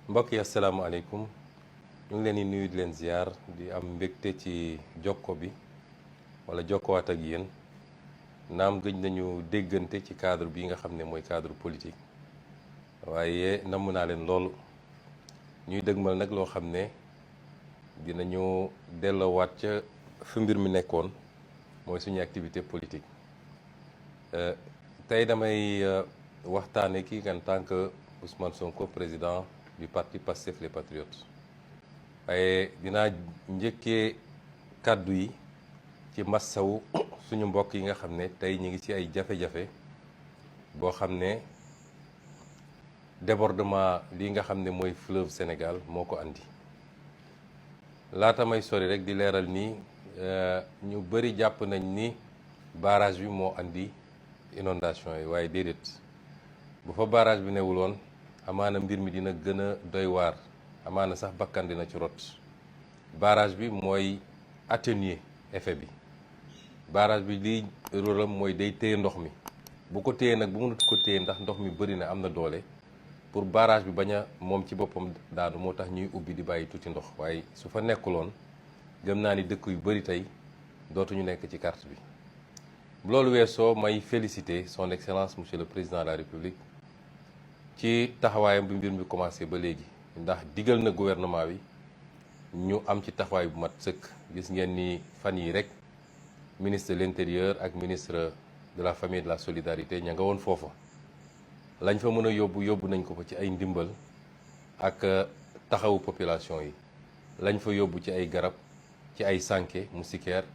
mbokk yi asalaamaaleykum ñu ngi leen di nuyu di leen ziar di am mbégte ci jokko bi wala jokkowaat ak yéen naam gëj nañu déggante ci cadre bi nga xam ne mooy cadre politique waaye namm naa leen loolu ñuy dëgmal nag loo xam ne dinañu delloowaat ca fi mbir mi nekkoon mooy suñu activité politique tey damay waxtaane kii en tant que Ousmane Sonko président du parti Pastef les Patriotes waaye dinaa njëkkee kàddu yi ci massawu suñu mbokk yi nga xam ne tey ñu ngi ci ay jafe-jafe boo xam ne débordement li nga xam ne mooy fleuve Sénégal moo ko andi laata may sori rek di leeral ni ñu bëri jàpp nañ ni barrage bi moo andi inondation yi waaye déedéet bu fa barrage bi newuloon amaana mbir mi dina gën a doy waar amaana sax bakkan dina ci rot barrage bi mooy atténuer effet bi barrage bi liy rôlam mooy day téye ndox mi bu ko téye nag bu mënut ko téye ndax ndox mi bëri na am na doole pour barrage bi bañ a moom ci boppam daanu moo tax ñuy ubbi di bàyyi tuuti ndox waaye su fa nekkuloon gëm naa ni dëkk yu bëri tey dootuñu nekk ci carte bi. loolu weesoo may féliciter son excellence monsieur le président de la république ci taxawaayam bi mbir mi commencé ba léegi ndax digal na gouvernement bi ñu am ci taxawaay bu mat sëkk. gis ngeen ni fan yi rek ministre de l'intérieur ak ministre de la famille et de la solidarité ña nga woon foofa lañ fa mën a yóbbu nañ ko fa ci ay ndimbal ak taxawu population yi lañ fa yóbbu ci ay garab ci ay sànke moustiquaire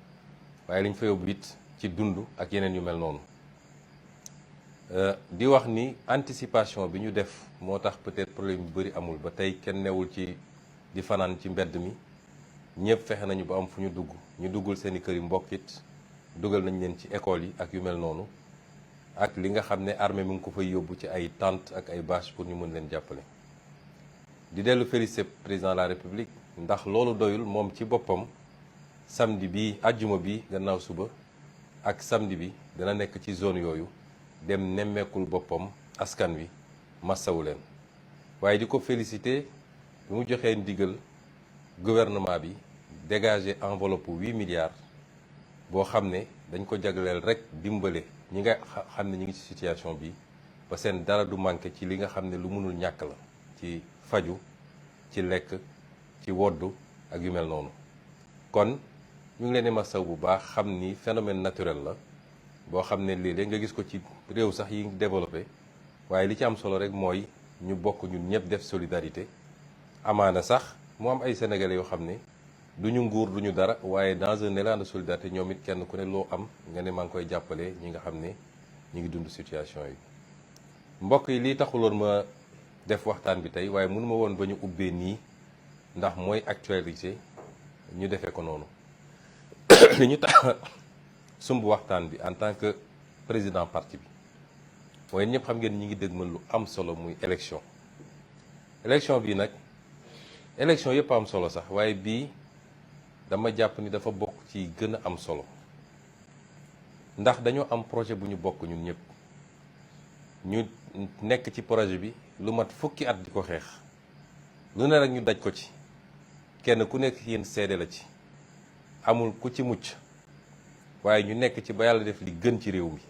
waaye lañ fa yóbbu it ci dund ak yeneen yu mel noonu di wax ni anticipation bi ñu def moo tax peut-être problème yu bëri amul ba tey kenn newul ci di fanaan ci mbedd mi ñëpp fexe nañu ba am fu ñu dugg ñu duggul seeni kër yi mbokkit dugal nañ leen ci école yi ak yu mel noonu ak li nga xam ne armée mi ngi ko fay yóbbu ci ay tente ak ay bâche pour ñu mën leen jàppale. di dellu féliciter président de la république ndax loolu doyul moom ci boppam samedi bi àjjuma bi gannaaw suba ak samedi bi dana nekk ci zone yooyu dem nemmeekul boppam askan wi massawu leen waaye di ko féliciter bi mu joxee ndigal gouvernement bi dégager enveloppe 8 milliards boo xam ne dañ ko jagleel rek dimbale ñi nga xam ne ñi ngi ci situation bi ba seen dara du manqué ci li nga xam ne lu mënul ñàkk la ci faju ci lekk ci woddu ak yu mel noonu kon ñu ngi leen di masaw bu baax xam ni phénomène naturel la boo xam ne léeg-léeg nga gis ko ci réew sax yi développé waaye li ci am solo rek mooy ñu bokk ñun ñëpp def solidarité amaana sax mu am ay sénégalais yoo xam ne du ñu nguur du ñu dara waaye dans un élan de solidarité ñoom it kenn ku ne loo am nga ne maa ngi koy jàppale ñi nga xam ne ñu ngi dund situation yi. mbokk yi lii taxuloon ma def waxtaan bi tey waaye mënuma woon ba ñu ubbee nii ndax mooy actualité ñu defee ko noonu. li ñu tax sumb waxtaan bi en tant que président parti bi mooy ñëpp xam ngeen ñi ngi dëgmal lu am solo muy élection bii nag élection yëpp am solo sax waaye bii dama jàpp ni dafa bokk ci gën a am solo ndax dañoo am projet bu ñu bokk ñun ñëpp ñu nekk ci projet bi lu mat fukki at di ko xeex lu ne rek ñu daj ko ci kenn ku nekk yéen seede la ci amul ku ci mucc waaye ñu nekk ci ba yàlla def li gën ci réew mi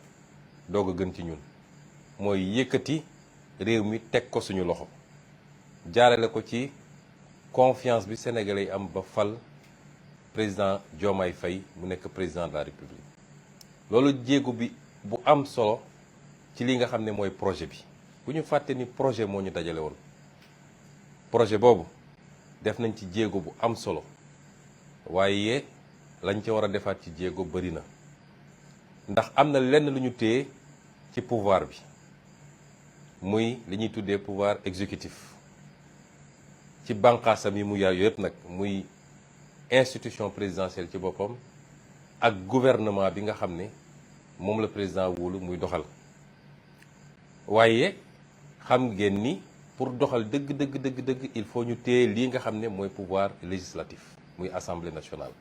doog a gën ci ñun mooy yëkkati réew mi teg ko suñu loxo jaarale ko ci confiance bi sénégalais yi am ba fal président Diomaye Faye mu nekk président de la république loolu jéego bi bu am solo ci li nga xam ne mooy projet bi bu ñu fàtte ni projet moo ñu dajale woon projet boobu def nañ ci jéego bu am solo waaye lañ ca war a defaat ci jéego bëri na ndax am na lenn lu ñu téye ci pouvoir bi muy li ñuy tuddee pouvoir exécutif ci bànqaasam yi mu yaay yëpp nag muy institution présidentielle ci boppam ak gouvernement bi nga xam ne moom la président wóolu muy doxal waaye xam ngeen ni pour doxal dëgg il faut ñu téye lii nga xam ne mooy pouvoir législatif muy assemblée nationale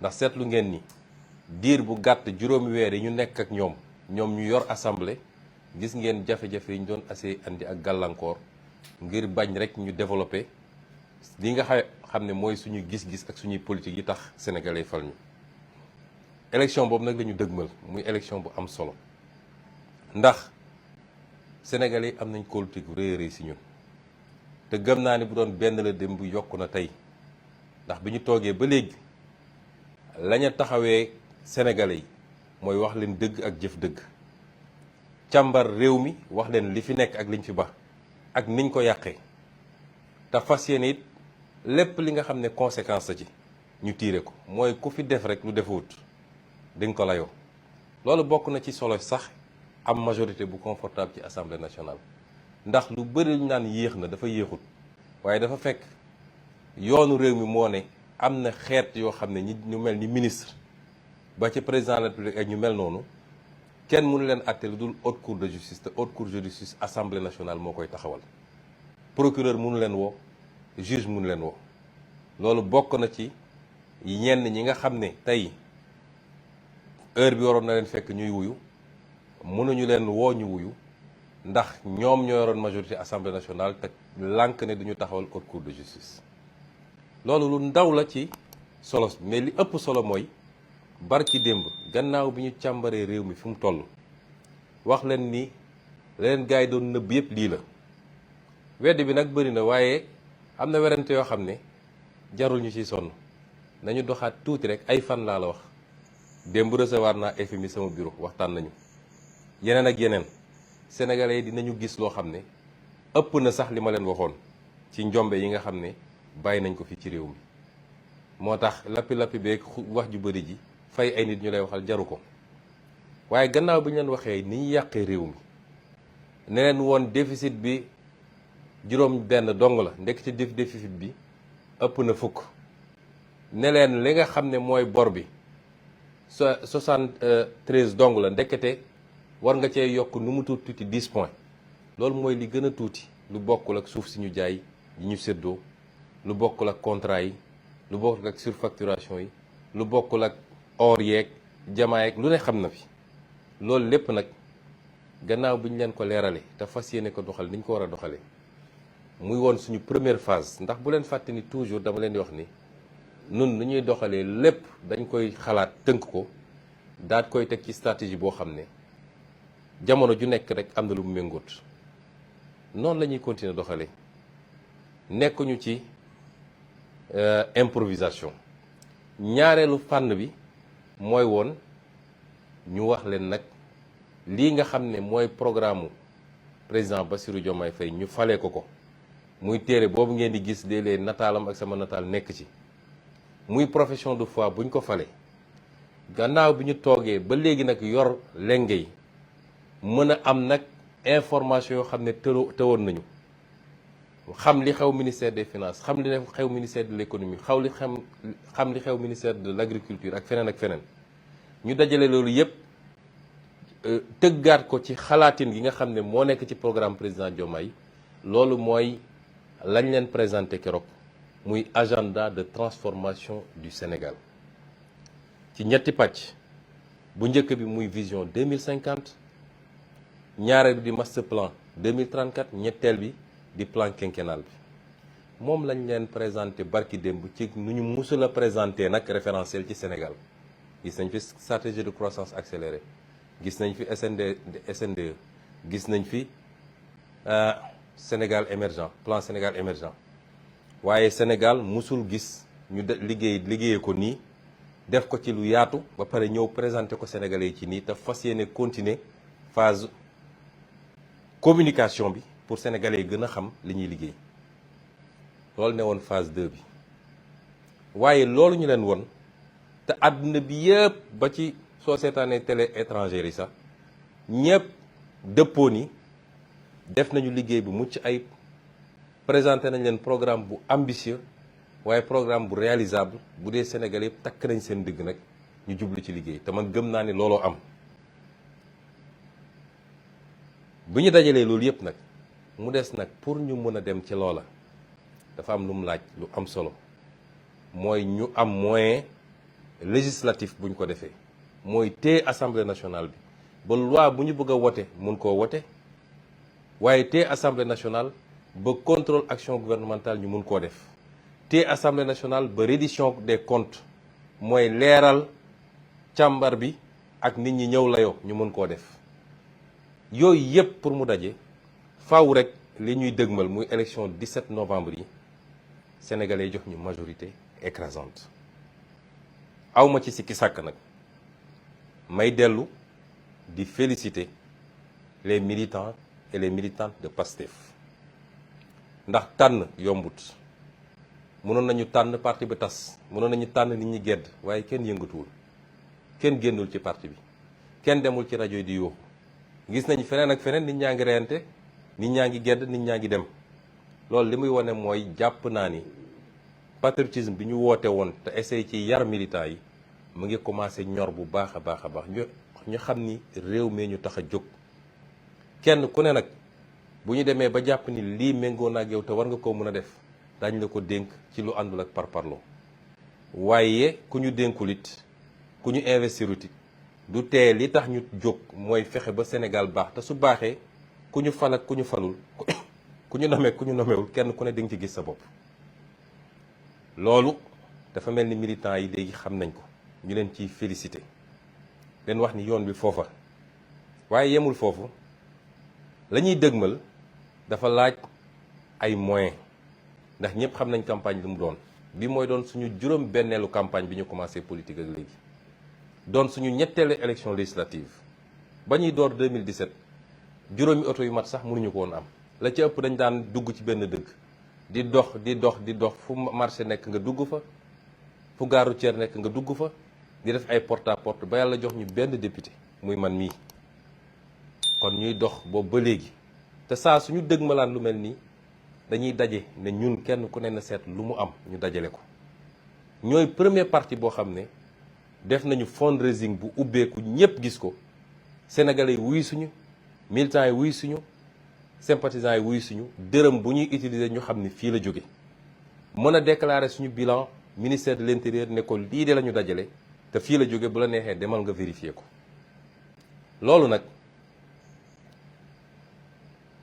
ndax seetlu ngeen ni diir bu gàtt juróomi weer yi ñu nekk ak ñoom ñu yor assemblée gis ngeen jafe-jafe yi ñu doon assez andi ak gàllankoor ngir bañ rek ñu développer li nga xam ne mooy suñu gis-gis ak suñuy politique yi tax sénégalais fal ñu. élection boobu nag la ñu dëgmal muy élection bu am solo ndax sénégalais am nañ kóolute gu rëy a rëy si ñun te gëm naa ni bu doon benn la dem bu yokku na tey ndax bi ñu toogee ba léegi lañu taxawee sénégalais yi mooy wax leen dëgg ak jëf dëgg càmbar réew mi wax leen li fi nekk ak liñ fi ba ak niñ ko yàqee te fas yéene it lépp li nga xam ne conséquence la ci ñu tiire ko mooy ku fi def rek lu defuwut di nga ko layoo. loolu bokk na ci solo sax am majorité bu confortable ci assemblée nationale ndax lu bëri ñu naan yéex na dafa yéexut waaye dafa fekk yoonu réew mi moo ne am na xeet yoo xam ne ñi ñu mel ni ministre ba ci président de la République ak ñu mel noonu kenn mënu leen àtte lu dul haute cour de justice te haute cour de justice assemblée nationale moo koy taxawal procureur mënu leen woo juge mënu leen woo. loolu bokk na ci ñenn ñi nga xam ne tey heure bi waroon na leen fekk ñuy wuyu mënuñu leen woo ñu wuyu ndax ñoom ñoo yoroon majorité assemblée nationale te lànk ne duñu taxawal haute cour de justice. loolu lu ndaw la ci solo mais li ëpp solo mooy barki démb gannaaw bi ñu càmbaree réew mi fi mu toll wax leen ni leen gars yi doon nëbb yëpp lii la. wedd bi nag bëri na waaye am na werante yoo xam ne jarul ñu ciy sonn nañu doxaat tuuti rek ay fan laa la wax démb recevoir naa FMI sama bureau waxtaan nañu yeneen ak yeneen sénégalais yi dinañu gis loo xam ne ëpp na sax li ma leen waxoon ci njombe yi nga xam ne bàyyi nañ ko fi ci réew mi. moo tax lappi beeg wax ju bëri ji fay ay nit ñu lay waxal jaru ko waaye gannaaw bi ñu leen waxee ni ñu yàqee réew mi ne leen woon déficit bi juróom benn dong la ndekk ci déficit bi ëpp na fukk ne leen li nga xam ne mooy bor bi 73 dong la ndekete war nga cee yokk nu mu tuuti 10 points loolu mooy li gën a tuuti lu bokkul ak suuf si ñu jaay yi ñu séddoo lu bokkul ak contrat yi lu bokkul ak surfacturation yi lu bokkul ak or yeeg jamaa yeeg lu ne xam na fi loolu lépp nag gannaaw bi ñu leen ko leerale te fas yéene ko doxal ni ñu ko war a doxalee muy woon suñu première phase ndax bu leen fàtte ni toujours dama leen di wax ni nun nu ñuy doxalee lépp dañ koy xalaat tënk ko daat koy teg ci stratégie boo xam ne jamono ju nekk rek am na lu mu méngoot noonu la ñuy continuer doxalee nekkuñu ci improvisation. ñaareelu fànn bi mooy woon ñu wax leen nag lii nga xam ne mooy programme président Bassirou Diomaye Faye ñu falee ko muy téere boobu ngeen di gis léeg-léeg nataalam ak sama nataal nekk ci muy profession de foi buñ ko falee gannaaw bi ñu toogee ba léegi nag yor lenge yi mën a am nag information yoo xam ne tëwoon nañu xam li xew ministère des finances xam li xew ministère de l'économie xam li xew ministère de l'agriculture ak feneen ñu dajale loolu yépp tëggaat ko ci xalaatin gi nga xam ne moo nekk ci programme président Diomaye loolu mooy lañ leen présenté keroog muy agenda de transformation du Sénégal ci ñetti pàcc bu njëkk bi muy vision 2050 ñaareel bi di master plan 2034 ñetteel bi di plan quinquennal bi moom lañ leen présenté barki démb ci nu ñu musul a présenté nag référentiel ci Sénégal gis nañ fi stratégie de croissance accélérée gis nañ fi SNDE gis nañ fi Sénégal émergent plan Sénégal émergent waaye Sénégal musul gis ñu liggéeyee ko nii def ko ci lu yaatu ba pare ñëw présenté ko Sénégalais yi ci nii te fas yéene continuer phase communication bi pour Sénégalais yi gën a xam li ñuy liggéey loolu ne woon phase 2 bi waaye loolu ñu leen woon te àdduna bi yëpp ba ci soo seetaanee télé étrangère yi sax ñëpp dëppoo ni def nañu liggéey bu mucc ayib présenté nañ leen programme bu ambitieux waaye programme bu réalisable bu dee Sénégal yëpp takk nañ seen digg nag ñu jublu ci liggéey te man gëm naa ni looloo am. bu ñu dajalee loolu yëpp nag mu des nag pour ñu mën a dem ci loola dafa am lu mu laaj lu am solo mooy ñu am moyen législatif bu ñu ko defee mooy téye assemblée nationale bi ba loi bu ñu bëgg a wote mun koo wote waaye téye assemblée nationale ba contrôle action gouvernementale ñu mun koo def te assemblée nationale ba reddition des comptes mooy leeral càmbar bi ak nit ñi ñëw layoo ñu mën koo def yooyu yëpp pour mu daje faaw rek li ñuy dëgmal muy élection 17 novembre yi sénégalais jox ñu majorité écrasante awma ci sikki sàkk nag may dellu di féliciter les militants et les militantes de PASTEF ndax tànn yombut mënoon nañu tànn parti ba tas mënoon nañu tànn nit ñi gedd waaye kenn yëngatuwul kenn génnul ci parti bi kenn demul ci rajo yi di yuuxu gis nañ feneen ak feneen nit ñaa ngi reyante nit ñaa ngi gedd nit ñaa ngi dem loolu li muy wane mooy jàpp naa ni patriotisme bi ñu woote woon te essayé ci yar militants yi mu ngi commencé ñor bu baax a baax a baax ñu xam ni réew mi ñu tax a jóg kenn ku ne nag bu ñu demee ba jàpp ni lii méngoo na ak yow te war nga koo mën a def dañ la ko dénk ci lu àndul ak parparloo waaye ku ñu dénkul it ku ñu investirut it du tee li tax ñu jóg mooy fexe ba Sénégal baax te su baaxee ku ñu fal ak ku ñu falul ku ñu nomee ku ñu nomewul kenn ku ne di nga ci gis sa bopp loolu dafa mel ni militants yi léegi xam nañ ko ñu leen ciy félicité leen wax ni yoon bi foofa waaye yemul foofu la ñuy dëgmal dafa laaj ay moyens ndax ñëpp xam nañ campagne lu mu doon bi mooy doon suñu juróom benneelu campagne bi ñu commencé politique ak léegi doon suñu ñetteelu élection législative ba ñuy door 2017 juróomi oto yu mat sax mënuñu ko woon am la ci ëpp dañ daan dugg ci benn dëkk di dox fu marché nekk nga dugg fa fu gare routière nekk nga dugg fa di def ay porte à porte ba yàlla jox ñu benn député muy man mii kon ñuy dox boobu ba léegi te saa suñu dëgmalaan lu mel nii dañuy daje ne ñun kenn ku ne na seet lu mu am ñu dajale ko ñooy premier parti boo xam ne def nañu fundraising bu ubbeeku ñëpp gis ko sénégalais yi wuy suñu militants yi wuy suñu sympathisants yi wuy suñu dërëm bu ñuy utiliser ñu xam ni fii la jóge mën a déclarer suñu bilan ministère de l'intérieur ne ko lii de la ñu dajale te fii la jóge bu la neexee demal nga vérifier ko loolu nag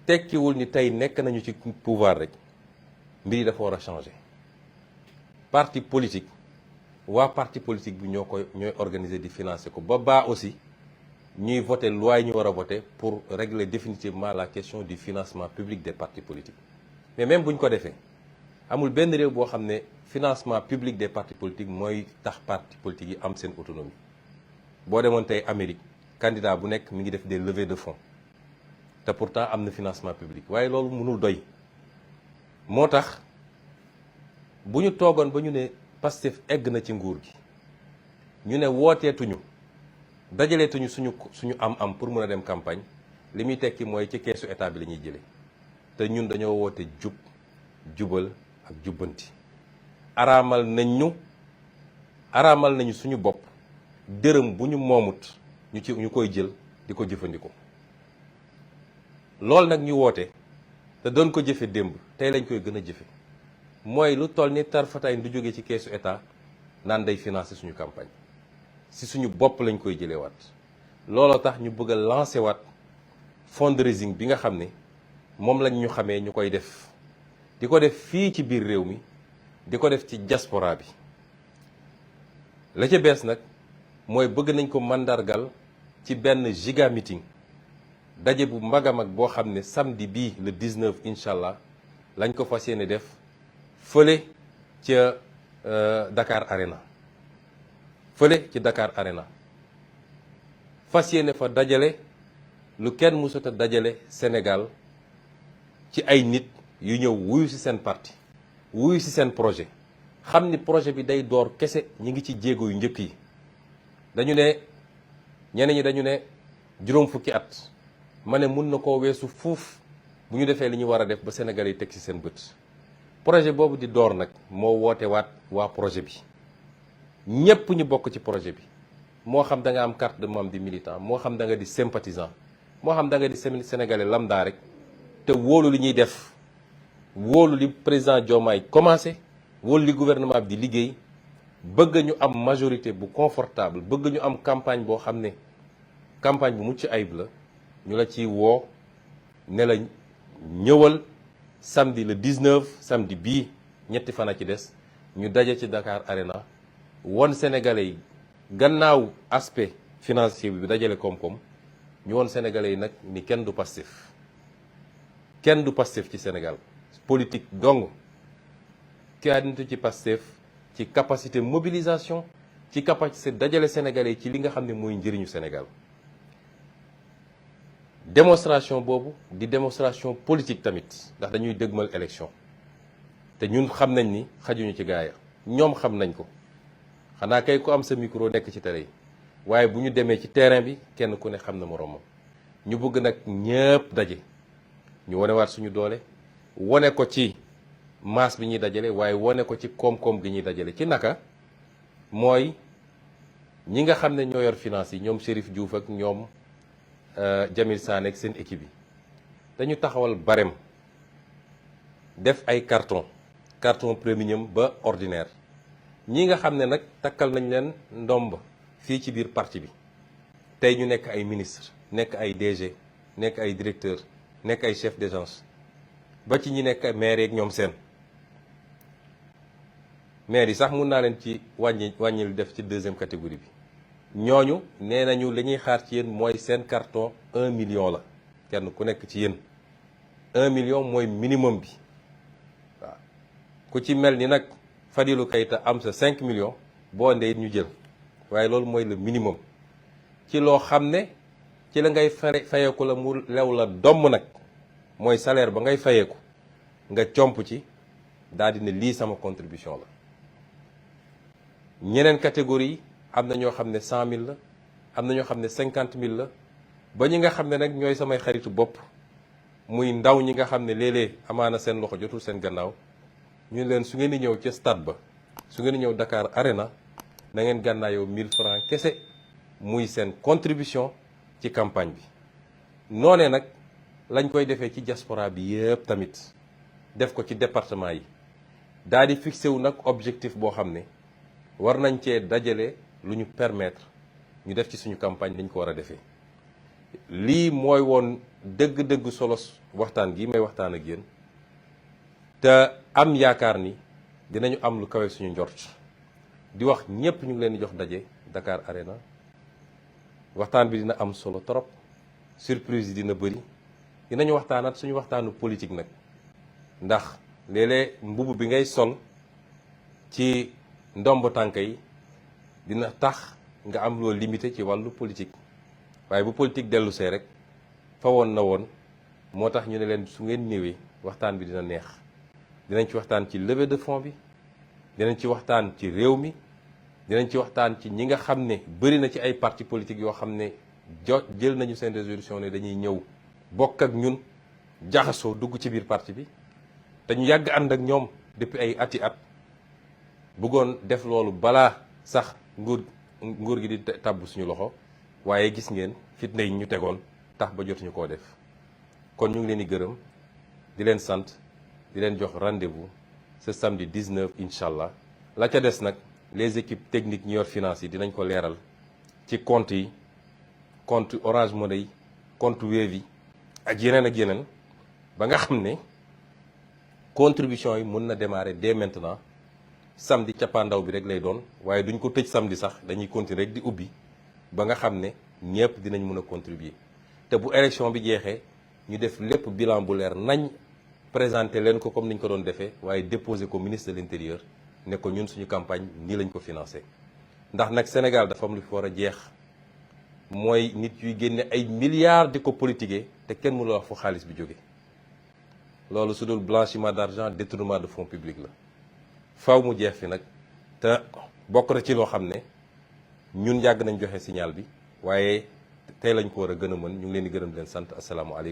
tekkiwul ni tey nekk nañu ci pouvoir rek mbir yi dafa war a changer parti politique waa parti politique bi ñooy organiser di financer ko ba baa aussi ñuy voter loi yi ñu war a voter pour régler définitivement la question du financement public des partis politiques mais même bu ñu ko defee amul benn réew boo xam ne financement public des partis politiques mooy tax partis politiques yi am seen autonomie boo demoon tey Amérique candidat bu nekk mi ngi def des levées de fonds te pourtant am na financement public waaye loolu mënul doy moo tax bu ñu toogoon ba ñu ne Pastef egg na ci nguur gi ñu ne wooteetuñu dajaleetuñu suñu am pour mën a dem campagne li muy tekki mooy ci keesu état bi la ñuy jëlee te ñun dañoo woote jubal ak jubbanti araamal nañu suñu bopp dërëm bu ñu moomut ñu koy jël di ko jëfandikoo loolu nag ñu woote te doon ko jëfe démb tey lañ koy gën a jëfe mooy lu toll ni tarfataay du jóge ci keesu état naan day financer suñu campagne si suñu bopp lañ koy jëlee waat looloo tax ñu bëgg a lancer waat fundraising bi nga xam ne moom lañ ñu xamee ñu koy def di ko def fii ci biir réew mi di ko def ci diaspora bi la ca bees nag mooy bëgg nañ ko mandargal ci benn giga meeting daje bu mag a mag boo xam ne samedi bii le 19 incha allah lañ ko fas yéene def fële ca Dakar Arena fas yéene fa dajale lu kenn mësut a dajale Sénégal ci ay nit yu ñëw wuyu ci seen parti wuyu ci seen projet xam ni projet bi day door kese ñi ngi ci jéego yu njëkk yi dañu ne ñeneen ñi dañu ne juróom fukki at ma ne mun na koo weesu fuuf bu ñu defee li ñu war a def ba Sénégal yi teg ci seen bët projet boobu di door nag moo woote waat waa projet bi ñépp ñu bokk ci projet bi moo xam da nga am carte de membre di militant moo xam da nga di sympathisant moo xam da nga di sénégalais lambda rek te wóolu li ñuy def wóolu li président Diomaye commencé wóolu li gouvernement bi di liggéey bëgg ñu am majorité bu confortable bëgg ñu am campagne boo xam ne campagne bu mucc ayib la ñu la ciy woo ne la ñëwal samedi le 19 samedi bii ñetti fan a ci des ñu daje ci Dakar Arena won Sénégalais yi gannaaw aspect financier bi dajale koom-koom ñu won Sénégalais yi nag ni kenn du Pastef ci Sénégal politique dong kenn du ci Pastef ci capacité mobilisation ci capacité dajale Sénégalais yi ci li nga xam ne mooy njëriñu Sénégal démonstration boobu di démonstration politique tamit ndax dañuy dëgmal élection te ñun xam nañ ni xajuñu ci gaaya ñoom xam nañ ko xanaa kay ku am sa micro nekk ci télé yi waaye bu ñu demee ci terrain bi kenn ku ne xam na moroomam ñu bëgg nag ñëpp daje ñu wonewaat suñu doole wone ko ci masse bi ñuy dajale waaye wone ko ci koom-koom gi ñuy dajale ci naka mooy ñi nga xam ne ñoo yor finance yi ñoom Chérif Diouf ak ñoom Jamil Sané ak seen équipe yi dañu taxawal barème def ay carton premium ba ordinaire ñi nga xam ne nag takkal nañ leen ndomb fii ci biir parti bi tey ñu nekk ay ministre nekk ay DG nekk ay directeur nekk ay chef d'agence ba ci ñi nekk maire yeeg ñoom seen maire yi sax mun naa leen ci wàññil def ci deuxième catégorie bi ñooñu nee nañu li ñuy xaar ci yéen mooy seen carton 1 million la kenn ku nekk ci yéen 1 million mooy minimum bi waaw ku ci mel ni nag Fadilou Keita am sa 5 millions boo ndee ñu jël waaye loolu mooy le minimum ci loo xam ne ci la ngay fayeeku la mu lew la domm nag mooy salaire ba ngay fayeeku nga comp ci daal di ne lii sama contribution la ñeneen catégorie yi am na ñoo xam ne 100 000 la am na ñoo xam ne 50 000 la ba ñi nga xam ne nag ñooy samay xaritu bopp muy ndaw ñi nga xam ne léeg-léeg amaana seen loxo jotul seen gannaaw ñu leen su ngeen di ñëw ca stade ba su ngeen di ñëw Dakar Arena na ngeen gànnaayoo 1000 francs kese muy seen contribution ci campagne bi. noonee nag lañ koy defee ci diaspora bi yëpp tamit def ko ci département yi daal di fixé wu nag objectif boo xam ne war nañ cee dajale lu ñu permettre ñu def ci suñu campagne dañ ko war a defee. lii mooy woon dëgg-dëgg solos waxtaan gi may waxtaan ak yéen te am yaakaar ni dinañu am lu kawe suñu njort di wax ñëpp ñu ngi leen di jox daje Dakar Arena waxtaan bi dina am solo trop surprise yi dina bëri dinañu waxtaanat suñu waxtaanu politique nag ndax léeg-léeg mbubb bi ngay sol ci ndomb tànk yi dina tax nga am loo limité ci wàllu politique waaye bu politique dellu see rek fa woon na woon moo tax ñu ne leen su ngeen ñëwee waxtaan bi dina neex dinañ ci waxtaan ci levée de fonds bi dinañ ci waxtaan ci réew mi dinañ ci waxtaan ci ñi nga xam ne bëri na ci ay parti politique yoo xam ne jël nañu seen résolution ne dañuy ñëw bokk ak ñun jaxasoo dugg ci biir parti bi te ñu yàgg ànd ak ñoom depuis ay ati at bëggoon def loolu balaa sax nguur gi di tàbb suñu loxo waaye gis ngeen fitna yi ñu tegoon tax ba jotuñu koo def kon ñu ngi leen di gërëm di leen sant di leen jox rendez-vous ce samedi 19 incha allah la ca des nag les équipes techniques ñu yor finance yi dinañ ko leeral ci compte yi compte Orange Money yi compte Wave yi ak yeneen ba nga xam ne contribution yi mën na démarrer dès maintenant samedi cappaandaw bi rek lay doon waaye duñ ko tëj samedi sax dañuy continuer rek di ubbi ba nga xam ne ñëpp dinañ mën a contribuer te bu élection bi jeexee ñu def lépp bilan bu leer nañ présenter leen ko comme niñ ko doon defee waaye déposer ko ministre de l'intérieur ne ko ñun suñu campagne nii lañ ko financé ndax nag Sénégal dafa am lu fi war a jeex mooy nit yuy génne ay milliards di ko politiquer te kenn mënul wax fu xaalis bi jóge loolu su dul blanchiment d'argent détournement de fonds publics la faaw mu jeex fi nag te bokk na ci loo xam ne ñun yàgg nañ joxe signal bi waaye tey lañ ko war a gën a mën ñu ngi leen di gërëm di leen sant asalaamaaleykum